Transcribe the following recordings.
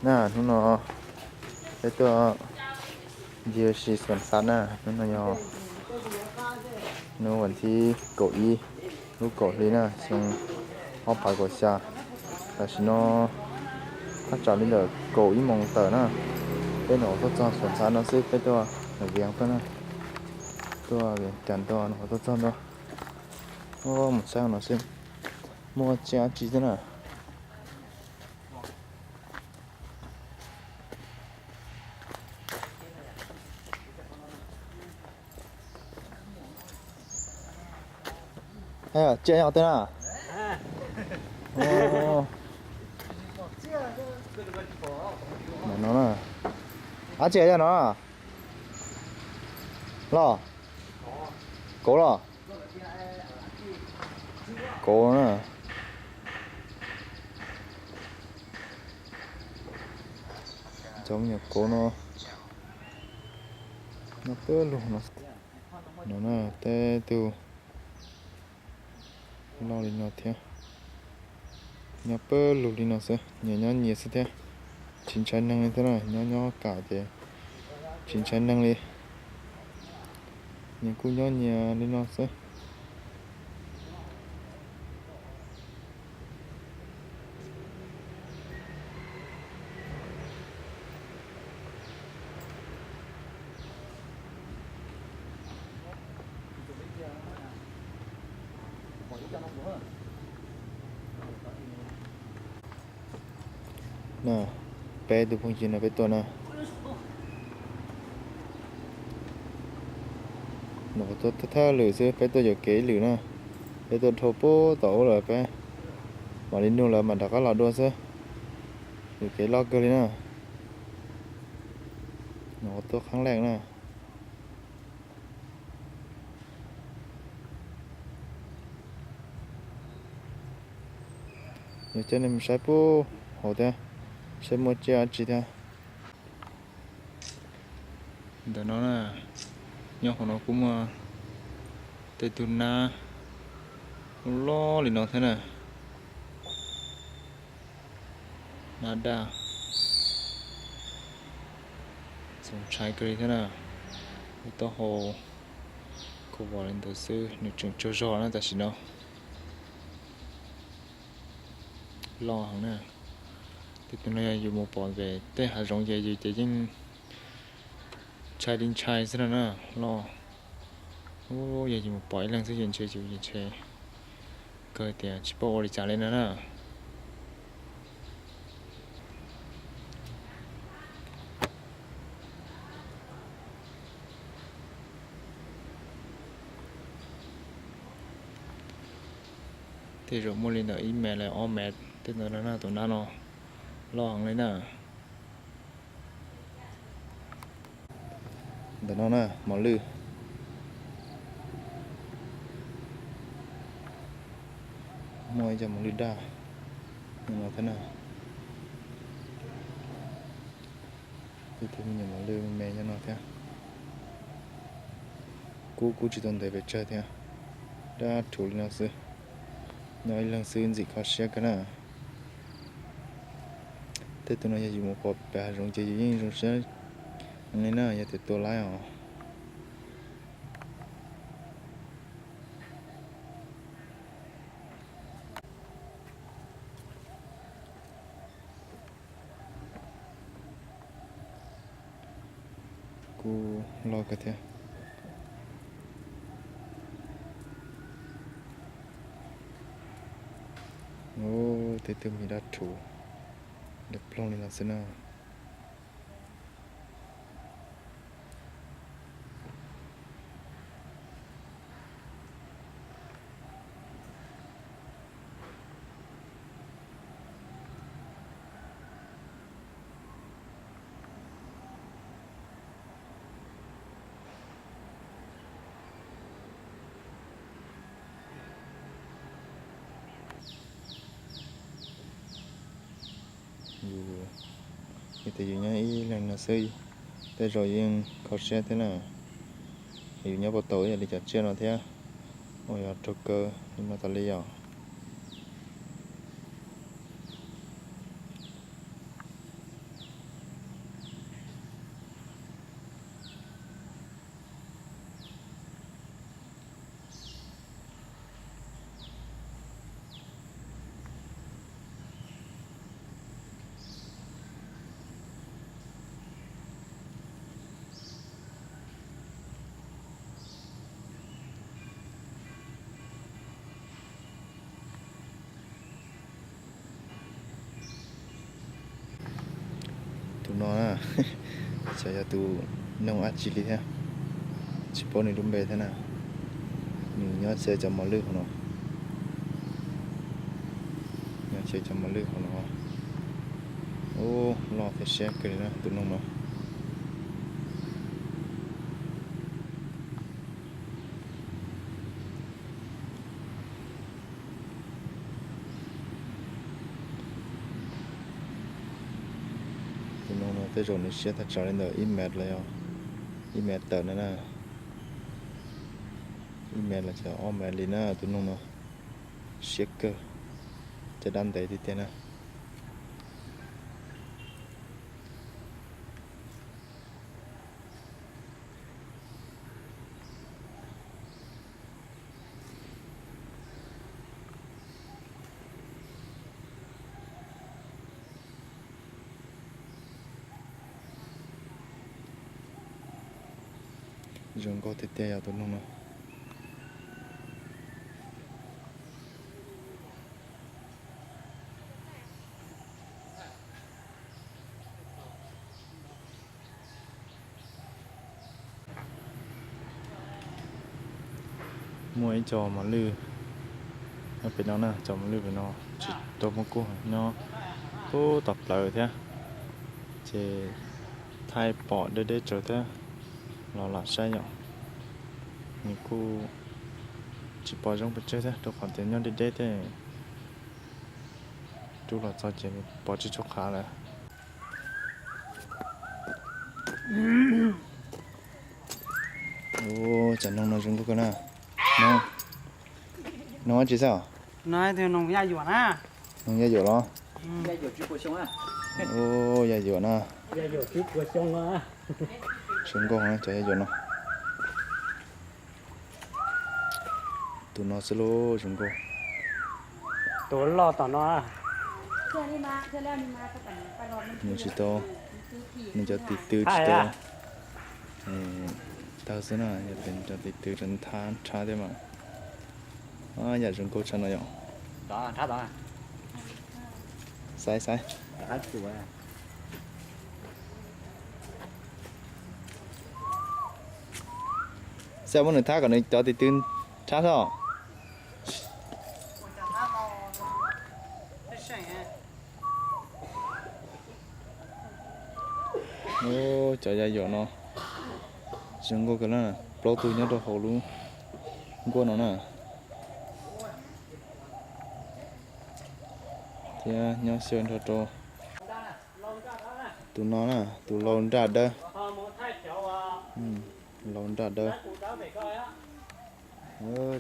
Na, hnub no peb tuaj ncig ua si Xuam Xav na, hnub no yog hnub vas thib kaum ib lub kaum hli na, xyoo ob phav kaum xya. Tam sim no thaj tsam li ntawm kaum ib moos tawm na, peb nyuam qhuav tuaj txog Xuam Xav no xwb, peb tuaj Vias tuaj na, tuaj Vias Cas tuaj, nyuam qhuav tuaj txog ntua. Mus saib no xwb, muaj tsiaj dab tsi thiab na. Tsiaj nyob tej na. No na. Ab, tsiaj yog no. Los, kauv los. Kauv na. Cov me nyuam kauv no nyob pawg lug no. No na, tej tug loj li no thiab. Nyob pawg lug li no xwb, nyias nyob nyias xwb thiab. Tsis ntshai neeg li thiab na, nyob nyob kam ces tsis ntshai neeg li. Nyias kuj nyob nyias li no xwb. Na, peb tug phooj ywg no peb tuaj na. Nyuam qhuav tuaj thawj lwm xwb, peb tuaj yuam kev ib lwm na. Peb tuaj dhau puag tom ub lawm, peb mam li nug lawv mam rov qab los dua xwb. Yuam kev loj kawg li na. Nyuam qhuav tuaj qhab leej na. Yog coj nej mus saib puag hauv thiab, saib muaj tsiaj dab tsi thiab. Ntawm no na, nyob hauv no kuj muaj tej tug nab loj li no thiab na. Nab daj, txaus ntshai kawg li thiab na. Lub taub hau kuj vos li ntawd xwb, nws tseem tsaug zog na tam sim no. Loj heev na. Tej tug no yog yus mus pom pem tej hav zoov ces yus ces yeej ntshai li ntshai xwb no na, loj. Yog yus mus pom ib leeg xwb ces ntshe yus ces ntshe kawg tias tsis paub ua li cas li no na. Tej zaum muaj li ntawm ib mev los ob mev tej ntawd no na, tus nab no loj heev li na. Ntawm no na, mos lwj. Muaj ib co mos lwj daj no thiab na. Tej tug me nyuam mos lwj me me nyob no thiab. Kub kuj tsis tau ntev pes tsawg thiab, daj rhuv li no xwb. Nyob ib leeg xwb ntxim kho siab kawg na. Tej tug no yog yus mus pom pem hav zoov ces yus yeej zoo siab heev li na, yog tias tua laib os. Kuj loj kawg thiab. Tej tug me daj rhuv, daj ploog li no xwb na. Yus, yog tias yus nyob ib leeg no xwb, tej zaum yeej kho siab thiab na. Yus nyob puas tau ib yam li cov tsiaj no thiab, uas yog raug kaw li no tas li yom. Tus no na, xyov yog tus noog dab tsi li thiab, tsis paub nws lub npe thiab na. Nws nyob xyaw cov mos lwj hauv no, nyob xyaw cov mos lwj hauv no. Ub, loj thiab siab kawg li na tus noog no. Tus noog no tej zaum nws siab tag tsawv li ntawm ib mev los yog ib mev tawm na na. Ib mev los xyov ob mev li na tus noog no. Siab kawg, caj dab ntev tiag tiag na. Zoo nkauj tiag tiag yog tus noog no. Muaj ib co mos lwj nyob pem no na, cov mos lwj pem no tsis tau muaj kuj nyob pub tod plawv thiab, ces thaij pom deb deb tsawv thiab los lam saib yom. Nws kuj tsis pom zoo pes tsawg thiab rau qhov tias nyob deb deb thiab, rub los txog ces pom tsis tshua qhav lawm. Ub, cov noog no zoo nkauj kawg na. Noog dab tsi xwb os? Noog yaj yuam na. Noog yaj yuam los? Yaj yuam na. Zoo nkauj cov yaj yuam no. Tus no xwb los zoo nkauj. Tus loj tom no. Nws tsis tau, nws cov tis tw tsis tau tawg xwb na, yog tias nws cov tis tw rau nthab nrhab thiab mas. Yam zoo nkauj tshaj no yom. Xaiv xaiv. Xav muab nws thab kom nws cov tis tw nrhab xwb os. Ub, cov yaj yuam no zoo nkauj kawg na, plaub tug nyob rau hauv lub nkuaj no na. Thiab nyob xyaw nrog rau tus no na, tus lau nraj dawb. Lau nraj dawb.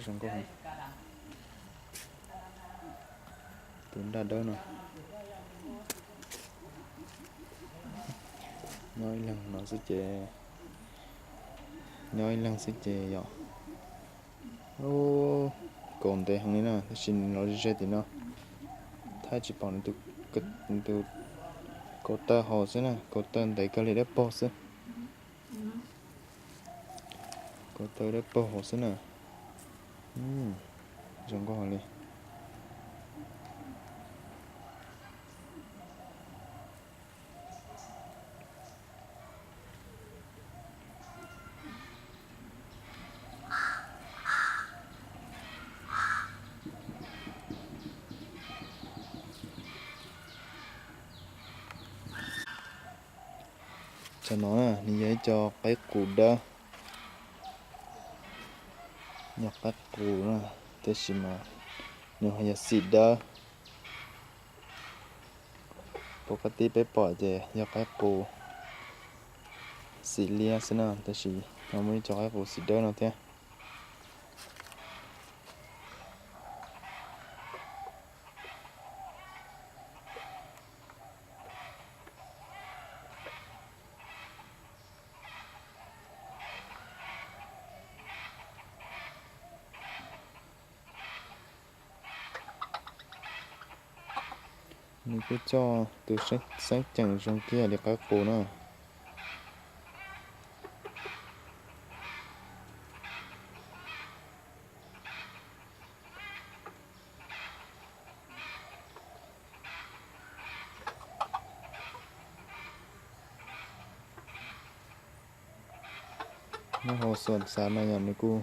Zoo nkauj. Tus nraj dawb no nyob ib leeg no xwb ces, nyob ib leeg xwb ces yom. Kaus ntev heev li na, tab sis nws los ze ze tim no, thaij tsis pom nws tus kaus taw hauv xwb na, kaus taw ntev kawg li dawb paug xwb. Kaus taw dawb paug hauv xwb na. Zoo nkauj heev li. Cov no na nws yog ib co qaib qus dawb, yog qaib qus na, tab sis mas nws ho yog xim dawb. Pus qab tib peb pom ces yog qaib qus xim liab xwb na, tab sis ho muaj ib co qaib qus xim dawb no thiab. Nws kuj coj tus xeeb ceem zoo kiag li qaib qus na. Nyob hauv xuam xav no yog nws kuj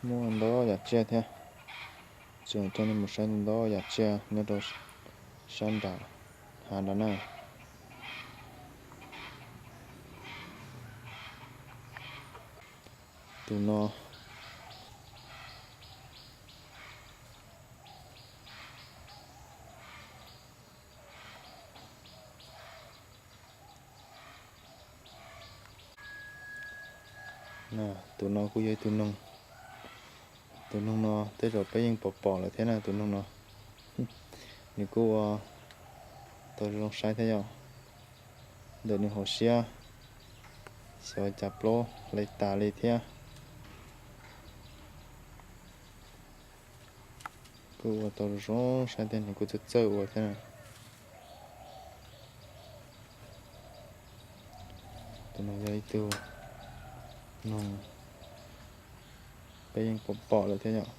muaj ntau yam tsiaj thiab. Tseem coj nej mus saib ntau yam tsiaj nyob rau sab nram hav nrad na. Tus no Tus no kuj yog ib tug noog. Tus noog no tej zaum peb yeej pom pom lawm thiab na tus noog no. Nws kuj ua tau zoo saib thiab yom. Ntawm nws hauv siab xyov cas plaub hle tas li thiab. Kuj ua tau zoo saib thiab nws kuj txawj txawj ua thiab na. Tus no yog ib tug noog peb yeej pom pom lawm thiab yom.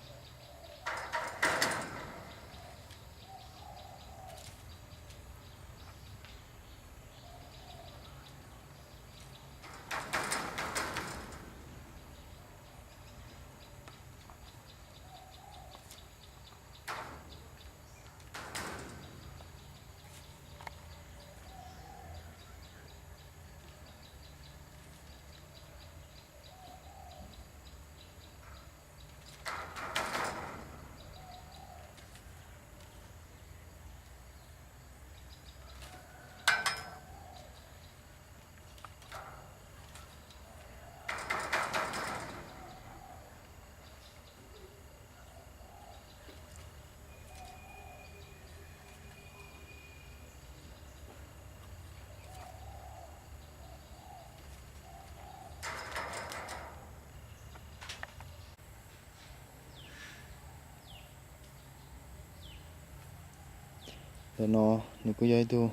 Ntawm no nws kuj yog ib tug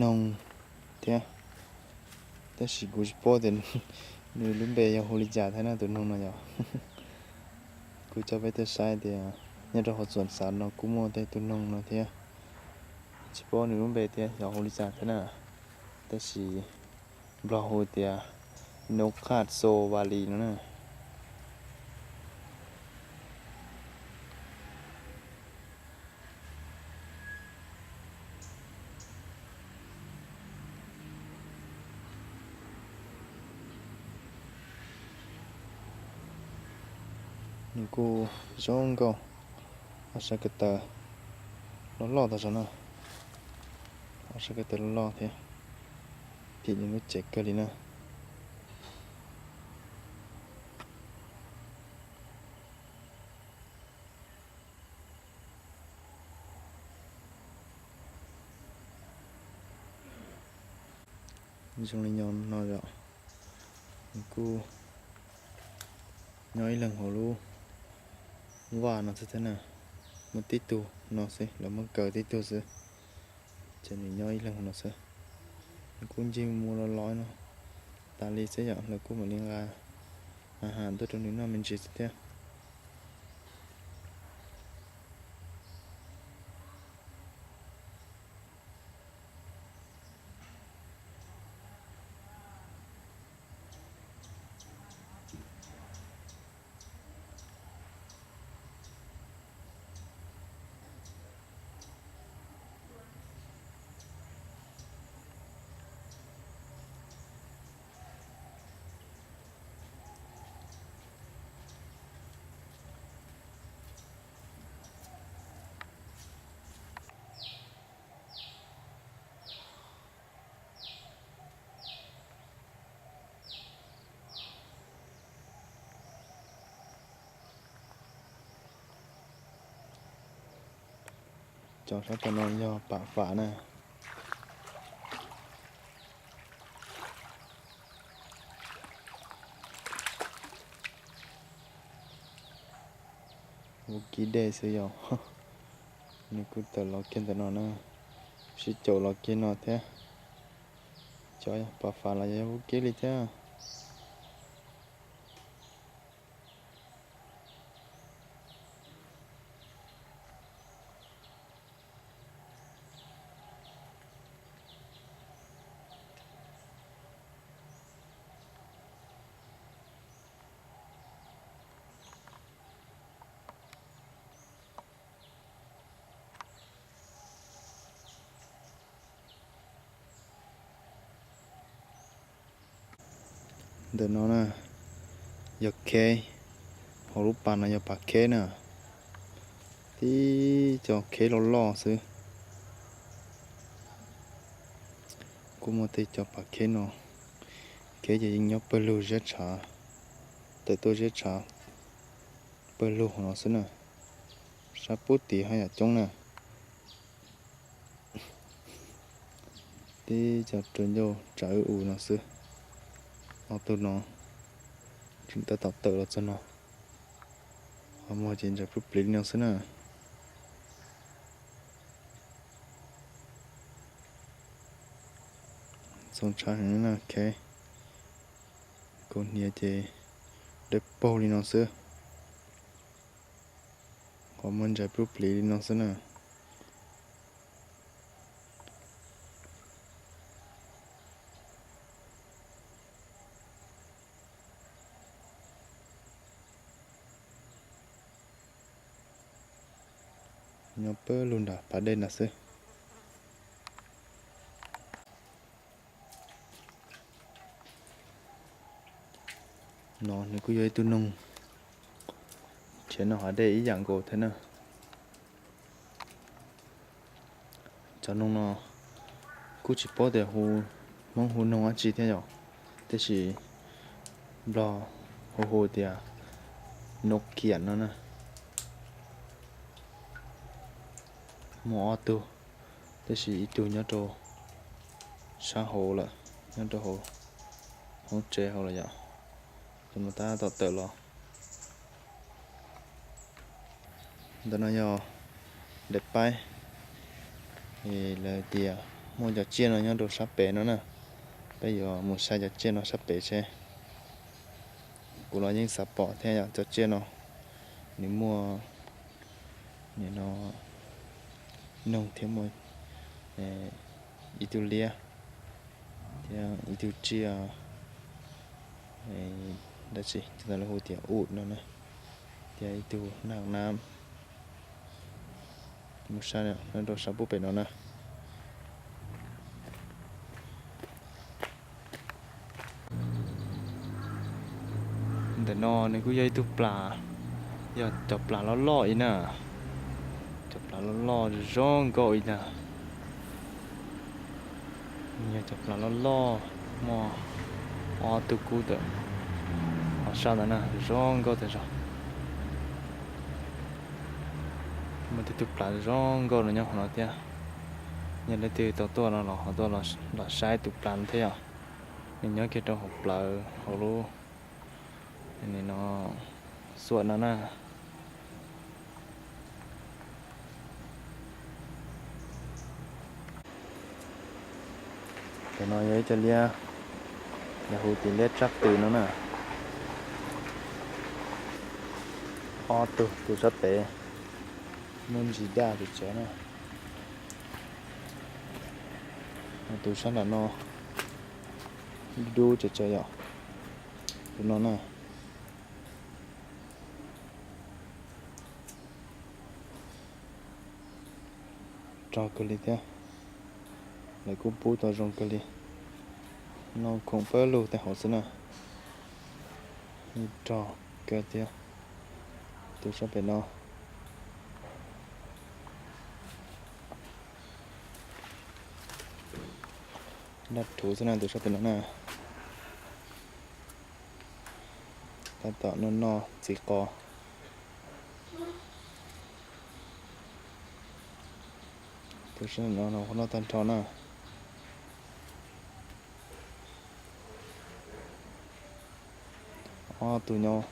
noog thiab, tab sis kuv tsis paub tias nws lub npe yog hu li cas thiab na tus noog no yom. Kuv coj peb tuaj saib tias nyob rau hauv xuam xav no kuj muaj tej tus noog no thiab. Tsis paub nws lub npe tias yog hu li cas thiab na, tab sis Nplog hu tias nub qaj xo va li no na. Nws kuj zoo nkauj, ob sab ko taw loj loj tag zog na, ob sab ko taw loj loj thiab, phim nws lub cev kawg li na. Zoo li nyob no yom, nws kuj nyob ib leeg hauv lub vaj no xwb thiab na. Muaj tib tug no xwb, lawv muab kaw tib tug xwb, ces nws nyob ib leeg hauv no xwb. Nws kuj ncig mus los los no tas li xwb yom, lawv kuj mam li nqa a has tuaj rau nws noj me ntsis xwb thiab. Cov sab tom no yog pam fam na. Vaub kib dej xwb yom. Nws kuj tawm los kiag ntawm no na, sib caum los kiag no thiab. Cov pam fam los yog vaub kib li thiab. Ntawm no na yog kheb, hauv lub pas no yog pas kheb na, tib co kheb loj loj xwb. Kuj muaj tej co pas kheb no, kheb ces yeej nyob pawg lug ziab tshav, tawm tuaj ziab tshav pawg lug hauv no xwb na. Sab pub tid haj yam coob na. Tib co rua ncauj tsav wb u no xwb. Ob tug no tseem tab tom tawm los txog no, qhov muag ces ntsais pluj plis li no xwb na. Txoov tshaj heev na kheb, kaus hniav ces dawb paug li no xwb. Qhov muag ntsais pluj plis li no xwb na. Nyob pawg lug nram pas dej nrad xwb. No nws kuj yog ib tug noog, nrhiav noog hav dej ib yam nkaus thiab na. Cov noog no kuj tsis paub tias hu, Hmoob hu noog dab tsi thiab yom, tab sis Nplog hu hu tias noj kiam no na. Muaj ob tug, tab sis ib tug nyob rau sab hauv lawm, nyob rau hauv hoob tsev hauv lawm yom. Tus no tab tom tawm los. Ntawm no yog daim paib, lawv tias muaj cov tsiaj no nyob rau sab pem no na. Peb yuav mus saib cov tsiaj no sab pem seb. Kuv los yeej xav pom thiab yom, cov tsiaj no nws muaj, nim no noog thiab muaj ib tug liab thiab ib tug tsiaj dab tsi, cov lawv hu tias u no na, thiab ib tug naj nab. Mus saib nyob rau sab pub pem no na. Ntawm no nws kuj yog ib tug plas, yog cov plas loj loj ib na, cov plas loj loj zoo nkauj ib na. Yog cov plas loj loj, muaj ob tug kub tawm hauv sab ntawd na, zoo nkauj tas zog. Muaj tej tug plas zoo nkauj no nyob hauv no thiab. Yog leej twg tau tuaj no los ho tuaj los saib tus plas no thiab yom. Nws nyob kiag rau hauv plawv hauv lub, no, xuam no na. Cov no yog ib co liab, lawv hu tias liab tsab qws no na. Ob tug, tus sab pem muaj ntsis daj tsav tsav na. Tus sab nram no dub dub tsav tsav yom. Tus no na. Rog kawg li thiab. Lawv kuj pub tau zoo kawg li. Noj khoom pawg lug tej hauv xwb na. Rog kawg thiab. Tus sab pem no. Daj rhuv xwb na tus sab pem no na. Tab tom noj noj txiv qos. Tus sab no no kuj noj tag nrho na. Ob tug nyob,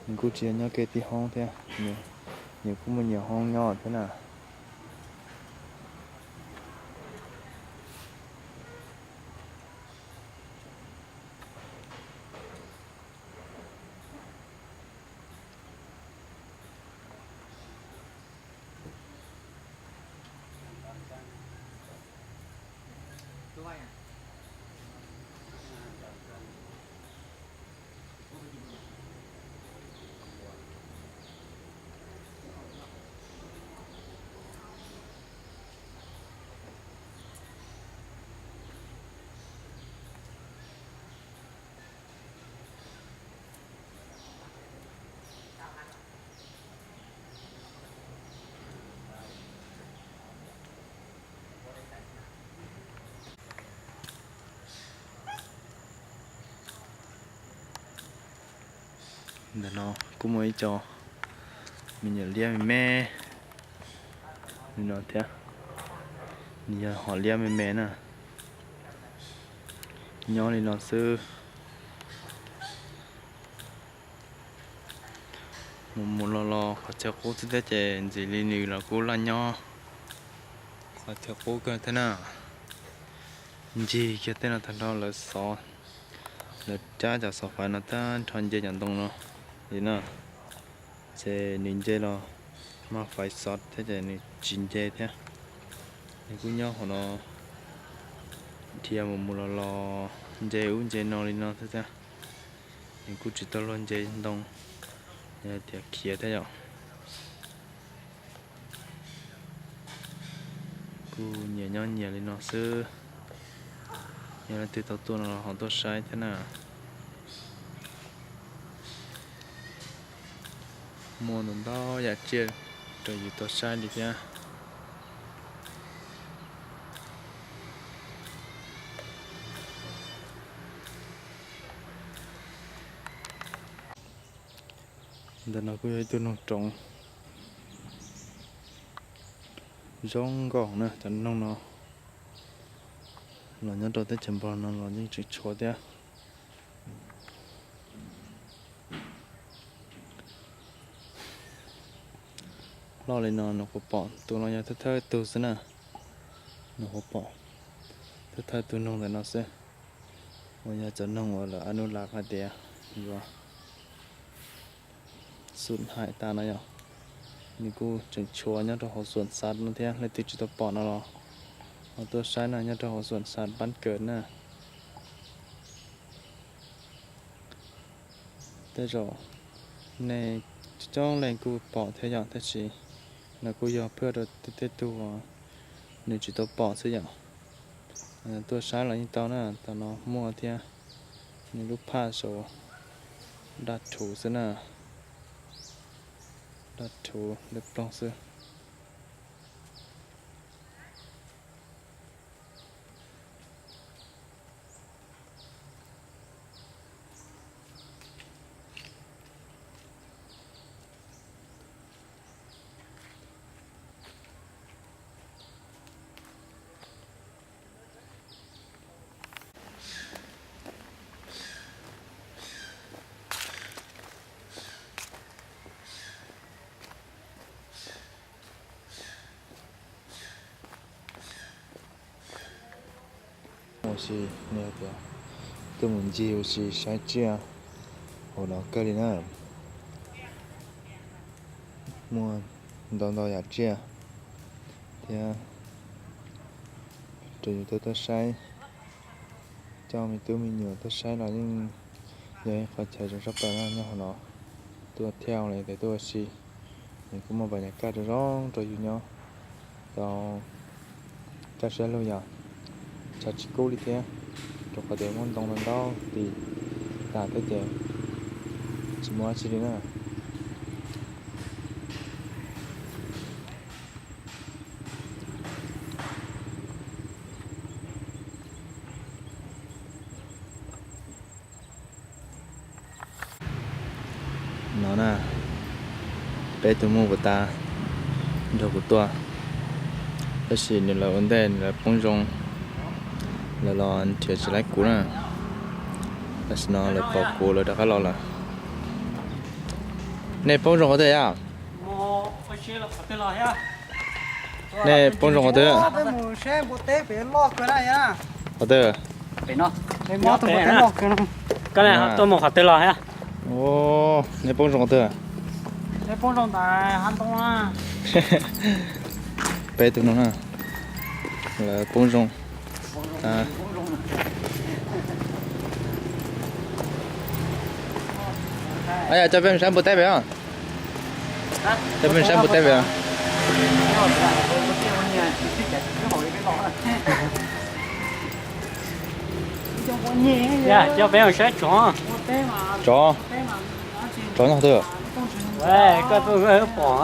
nws kuj tsis yog nyob kev tib hoob thiab, nws kuj muaj nyias hoob nyob thiab na. Ntawm no kuj muaj ib co me nyuam liab me me li no thiab. Nws yog hom liab me me na, nyob li no xwb. Mus mus los los qhov chaw qub xwb thiab ces ntxim li nws los kuj laj nyob qhov chaw qub kawg thiab na. Ncig kiag tej no tag nrho lawv xov, lawv cab cov xov fais no tag nrho nce cov ntoo no li na. Ces nws nce los mas fais xov thiab ces nws tsis nce thiab. Nws kuj nyob hauv no dhia mus mus los los nce ub nce no li no thiab. Nws kuj tsis tau luag nce ntoo, yog tias khiav thiab yom. Kuj nyias nyob nyias li no xwb. Yog leej twg tau tuaj no los ho tuaj saib thiab na. Muaj ntau ntau yam tsiaj rau yus tau saib li thiab. Ntawm no kuj yog ib tug noog roov zoo nkauj na. Cov noog no los nyob rau teb chaws Nplog no los yeej tseem tshuav thiab. Loj li no nws kuj pom tus no yog thawj thawj tug xwb na. Nws kuj pom thawj thawj tug noog ntawm no xwb, uas yog cov noog uas lawv a nub las hais tias yuav xum haim tas no yom. Nws kuj tseem tshuav nyob rau hauv xuam xav no thiab, leej twg tsis tau pom no los ho tuaj saib na, nyob rau hauv xuam xav Pab Kawm na. Tej zaum nej coob leej kuj pom thiab yom, tab sis no kuj yog phwj rau tej tug nws tsis tau pom xwb yom. Tuaj saib los yeej tau na, tam no muaj thiab. Nws lub phaj saum daj rhuv xwb na, daj rhuv dawb ploog xwb. Ua si, tias tuaj mus ncig ua si saib tsiaj hauv no kawg li na. Muaj ntau ntau yam tsiaj thiab rau yus tuaj tuaj saib, coj me tub me nyuam tuaj saib los yeej yog ib qhov chaw zoo sab plaws na nyob hauv no. Tuaj thiaj li tias tuaj ua si, nws kuj muaj pas nyas kaj rau zoo rau yus nyob tau kaj siab lug yom. Tshav tsis kub li thiab, rau qhov tias muaj ntoo ntau ntau tis tas thiab ces tsis muaj dab tsi li na. No na, peb tug muam puas tas nrog kuv tuaj, tab sis nws lawv ua ntej nws lawv poob zoo, lawv los nrhiav tsis laib kuv na. Tam sim no lawv pom kuv lawv rov qab los lawm. Nej poob zoo qhov twg yom? Nej poob zoo qhov twg? Qhov twg? Tuaj mus qhov twg los? Nej poob zoo qhov twg? Peb tug no na, lawv poob zoo. Coj peb mus saib npua teb pem os. Coj peb mus saib npua teb pem os. Coj peb mus saib tsov. Tsov? Tsov nyob twg? Koj tuaj pom.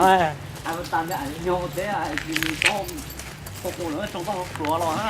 Pluav los na.